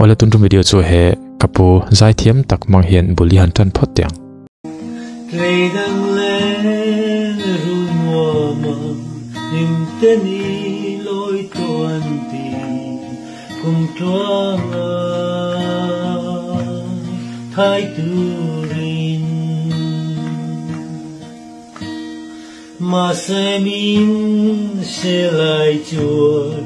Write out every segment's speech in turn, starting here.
Awle tun tum video chu he ka pu zaithiam tak hmang hian bul hi han tan phawt teh ang. Tleidang leh runuama hlimte ni lawi tawh an ti kum tluanga thai turin. Mahse min hre lai chuan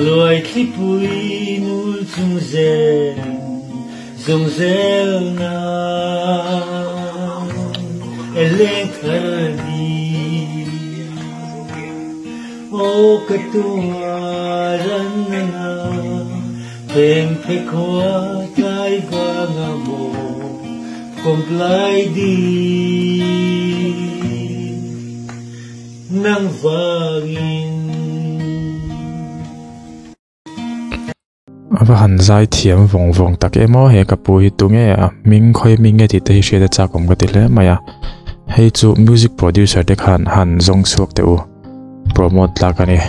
luai thlipui nul chung zelin zawng zel na e leng thar ni. Aw ka tuar an na phengphe khua tlai vanga maw kawmtlai ding nang vangin. A va han zai thiam vawng vawng tak em aw he ka pu hi tunge a hming khawi hming nge tih te hi hriat a chak awm ka ti hle mai a hei chu music producer te khan han zawng chhuak teh u promote tlak a ni.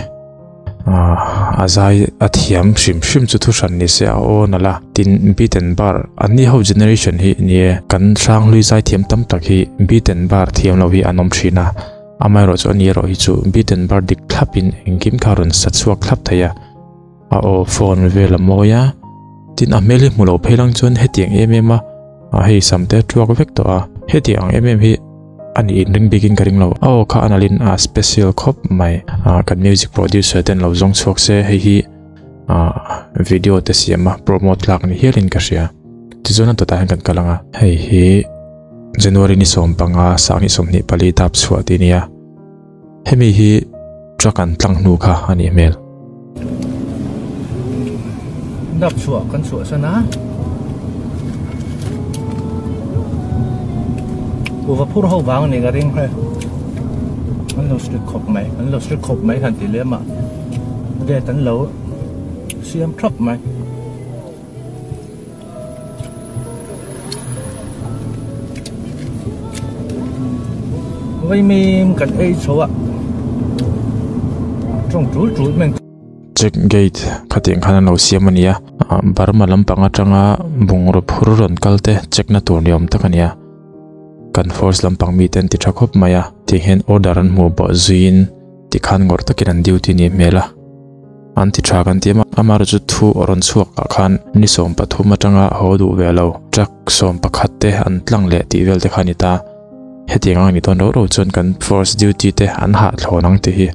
A zai a thiam hrim hrim chu thu hran ni se a aw nalh a tin beat and bar an ni ho generation hi nie kan hranghlui zai thiam tam tak hi beat and bar thiam lo hi an awm thin a amaherawh chu ani erawh hi chu beat and bar dik thlap in engkim kha a rawn sa chhuak thlap thei a a aw phone vel a mawi a tin a hmel hi hmu lo phei lang chuan hetiang em em a hei sam te a tuak vek tawh a hetiang ang em em hi. A nih inring bikin ka ring lo. A aw kha a nalhin a special khawp mai. Kan music producer ten lo zawng chhuak se hei hi video te siam a promote lak ni hialin ka hria. Tichuan a dawtah hian kan kal ang a. Hei hi January ni 15 sang 24 dap chhuah tih a ni a. Hemi hi truck an tlang hnu kha a nih hmel. Dap chhuah kan chhuah san a. Kuhva phur ho vang a ni ka ring hei. An lo strict khawp mai, an lo strict khawp mai han ti lem a. Gate an lo siam thap mai. Vaimim kan ei chho a tawng tul tul mai Check gate khatiang khan an lo siam a ni a Burma lampang atanga bungraw phur rawn kal te check na tur ni awm tak a ni a kan force lampang mite an ti tha khawp mai a tiang hian order an hmuh bawh zuiin tikhan ngawrh takin an duty ni hmel a. An ti tha kan ti a, amaherawh chu thu a rawn chhuak ah khan ni 13 atanga haw duh ve lo, truck 11 te an tlang leh tih vel te kha a ni ta. Hetiang ang a ni dawn rauh rauh chuan kan force duty te an hahthlawn ang tih hi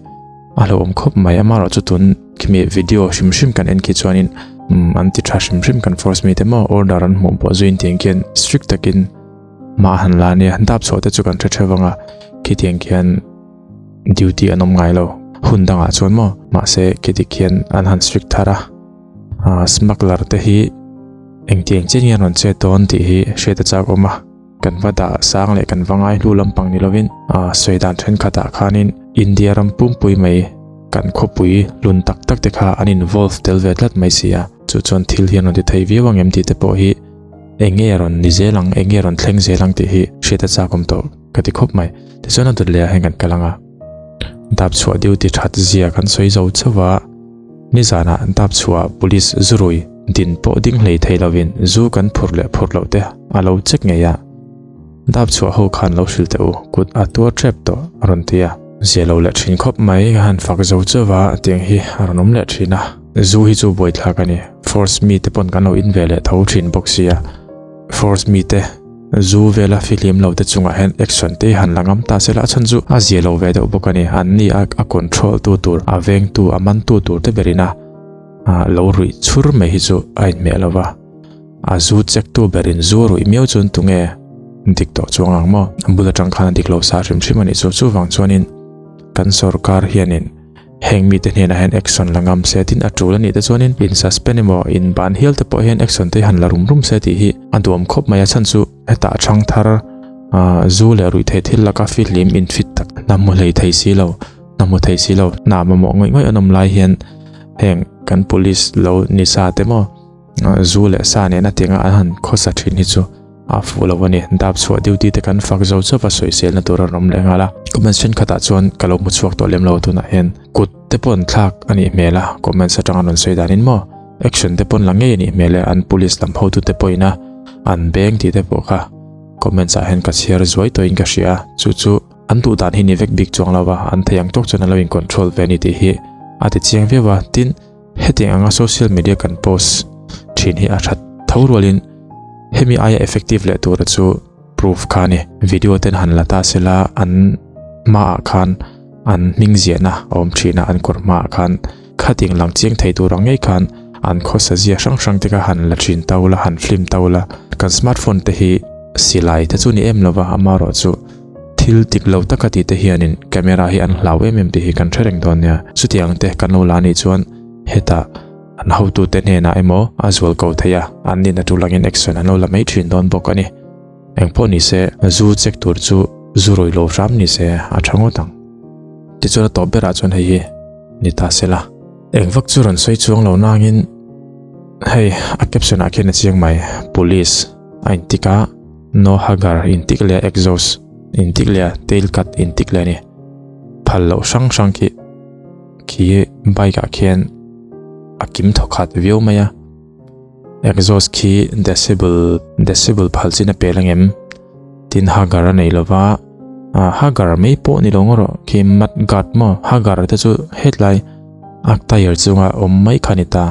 a hlauhawm khawp mai. Amaherawh chu tun khimi video hrim hrim kan en khi chuanin an ti tha hrim hrim kan force mite maw order an hmuh pawh zuiin tiang khian strict takin hma han la a nia. Dap chhuah te chu kan hre theuh ang a, khitiang khian. Duty an awm ngai lo hun dangah chuan maw mahse khi tikhian an han strict thar a ah smuggler te hi engtiang chiah nge an rawn chet dawn tih hi hriat a chak awm a kan va dah sang leh kan va ngai hlu lampang ni lovin ah sawi dan thenkhat ah khanin India ram pumpui mai kan khawpui lun tak tak te kha an involve tel ve tlat mai si a chu chuan thil hi an rawn ti thei viau ang em tih te pawh hi eng nge rawn ni zel ang eng nge rawn thleng zel ang tih hi hriat a chak awm tawh. Ka ti khawp mai. Tichuan a dawt leh ah hian kan kal ang a. Dap chhuah duty that zia kan sawi zo chauh a. Nizanah dap chhuah police zurui din pawh ding hlei thei lovin zu kan phur leh phur loh te a lo check ngei a. Dap chhuah ho khan lo hrilh teh u, kut a tuar tep tawh a rawn ti a. Zia lo leh thin khawp mai, ka han fak zo chauh a, tiang hi a rawn awm leh thin a. Zu hi chu buaithlak a ni. Force mi te pawn kan lo in ve leh tho thin bawk sia. Force mi te. Zu vela fihlim lo te chungah hian action te hi han la ngam ta se la a chhan chu a zia lo ve deuh bawk a ni. An ni a a control tu tur, a veng tu, a man tu tur te berin a lo ruih chhur mai hi chu a inhmeh lo va. A zu check tu berin zu ruih miau chuan tunge dik tawh chuang ang maw? A bul atang khan a dik lo sa hrim hrim a nih chu. Chuvang chuanin kan sorkar hianin Heng mite hnenah hian action la ngam se tin a tul a nih te chuanin in suspend emaw in ban hial te pawh hian action te han la rum rum se tih hi a duam khawp mai a chhan chu hetah thang thar ah zu leh ruih theih thil laka fihlim in fit tak hna hmu hlei thei si lo hna hmu thei si lo hna mamawh ngawih ngawih an awm lai hian heng kan police lo ni sa te maw Zu leh sa nena tianga an han khawsa thin hi chu a fuh lo a ni. Dap chhuah duty te kan fak zo chauh a sawiselna tur a rawn awm leh nghal a. Comments thenkhatah chuan ka lo hmu chhuak tawh lem lo tunah hian kut te pawh an thlak a nih hmel a, comments atanga rawn sawi danin maw. Action te pawn la ngei anih hmel e, an police lam hotute pawhin a an beng tih te pawh kha comments ah hian ka chhiar zuai tawhin ka hria a, chu chu an duh dan hi ni vek bik chuang lo va, an thei ang tawk chuan an lo in control ve a ni tih hi a ti chiang viau a, tin hetiang anga social media kan post thin hi a that tho rualin hemi aia effective leh tura chu proof kha a ni, video ten han la ta sela an hmaah khan an hming ziahna a awm thin a, an kawr hmaah khan. Khating lang chiang thei tur ang ngei khan an khawsa zia hrang hrang te kha han la thin tau la, han film tau la. Kan smartphone te hi silai te chu ni em lova, amaherawhchu thil dik lo taka tih te hianin camera hi an hlau em em tih hi kan hre reng dawn nia. Chutiang te kan lo la anih chuan hetah an hotute hnenah emaw a zual ko thei a, an nin a tul angin action an lo la mai thin dawn bawk a ni. Engpawh ni se, zu check tur chu zu rawi lo hram ni se a tha ngawt ang. Tichuan a tawp berah chuan hei hi ni ta sela. Eng vak chu rawn sawi chuang lo nangin hei a caption ah khian a chiang mai police a intik a no hagar intik leh exhaust intik leh a tail cut intik leh a ni phal loh hrang hrang khi khi bike ah khian a kim thaw khat viau mai a exhaust khi decibel decibel phal chin a pel angem tin hagar a nei lova. Ah Hagar mai pawh ni lo ngawt rawh khi mud guard maw Hagar te chu hetlai a tyre chunga awm mai kha a ni ta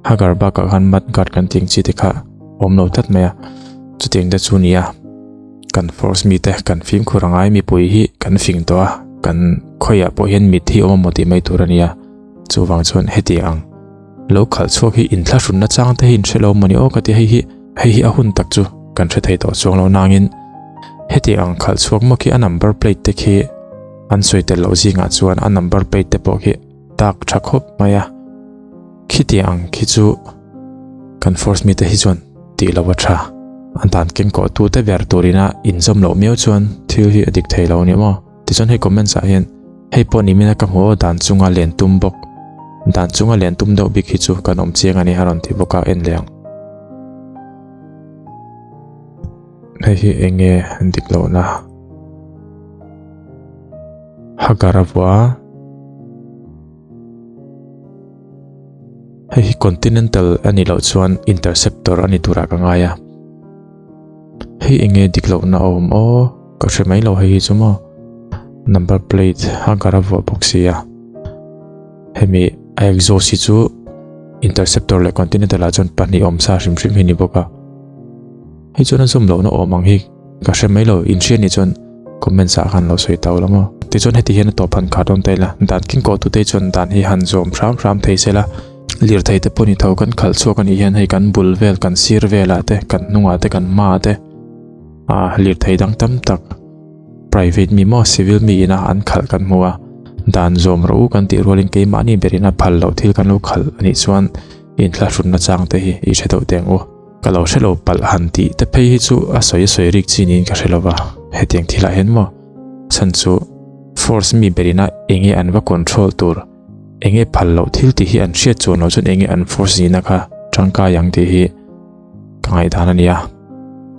Hagar bakah khan mud guard kan tih ang chi te kha awm lo tlat mai a chutiang te chu a ni a kan force mi te kan fimkhur a ngai mipui hi kan fing tawh a kan khawiah pawh hian mit hi awm a maw tih mai tur a ni a chuvang chuan heti ang lo khalh chhuak hi inthlahrun na chang te hi in hre lo maw ni aw ka ti hei hi hei hi a hun tak chu kan hre thei tawh chuang lo nangin heti ang khalh chhuak maw khi a number plate te khi an sawi tel loh zingah chuan a number plate te pawh khi tak tha khawp mai a khiti ang khi chu kan force mi te hi chuan tih lo a tha an dan keng kawh tu te ber turina inzawm loh miau chuan thil hi a dik thei lo a ni maw. Tichuan hei comments ah hian hei pawh ni mina ka hmu aw dan chunga len tum bawk dan chunga len tum deuh bik hi chu kan awm chiang a ni a rawn ti bawk a en leh ang. Hei hi eng nge an dik loh na Hagar a vuah a hei hi continental a nih loh chuan interceptor a ni turah ka ngai a hei eng nge dik loh na a awm aw. Ka hre mai lo hei hi chu maw number plate a gar a vuah bawk si a hemi a exhaust hi chu interceptor leh continental ah chuan pahnih awm sa hrim hrim hi ni bawk a hei chuan a zawm lohna awm ang hi ka hre mai lo inhriat nih chuan comments ah khan lo sawi tau la maw tichuan heti hian a tawp han khar dawn ta ila dan king kawh tute chuan dan hi han zawm hram hram thei se la lirthei te pawh ni tho kan khalh chhuak a nih hian hei kan bul vel kan sir velah te kan hnungah te kan hmaah te. Ah lirthei dang tam tak private mi maw civil mi ina an khalh kan hmu a dan zawm rawh u kan tih rualin keimahni berin a phal loh thil kan lo khalh a nih chuan inthlahrunna chang te hi i hre deuh teh ang u ka lo hre lo palh han tih te phei hi chu a sawi a sawi rik chi niin ka hre lo va hetiang thilah hian maw chhan chu force mi berina enge an va control tur enge phal loh thil tih hi an hriat chuan loh chuan enge an force nihna kha tangkai ang tih hi ka ngaihdan a ni a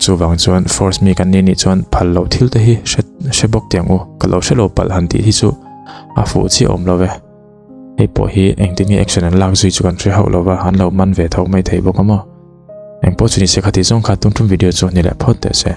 chuvang chuan force mi kan ni nih chuan phal loh thil te hi hre hre bawk teh ang u ka lo hre lo palh han tih hi chu a fuh chiah awm lo ve hei pawh hi engtin nge action an lak zui chu kan hre hauh lo va an lo man ve tho mai thei bawk a maw engpawh chu ni se kha tih zawng kha tun tum video chu ni leh phawt teh se.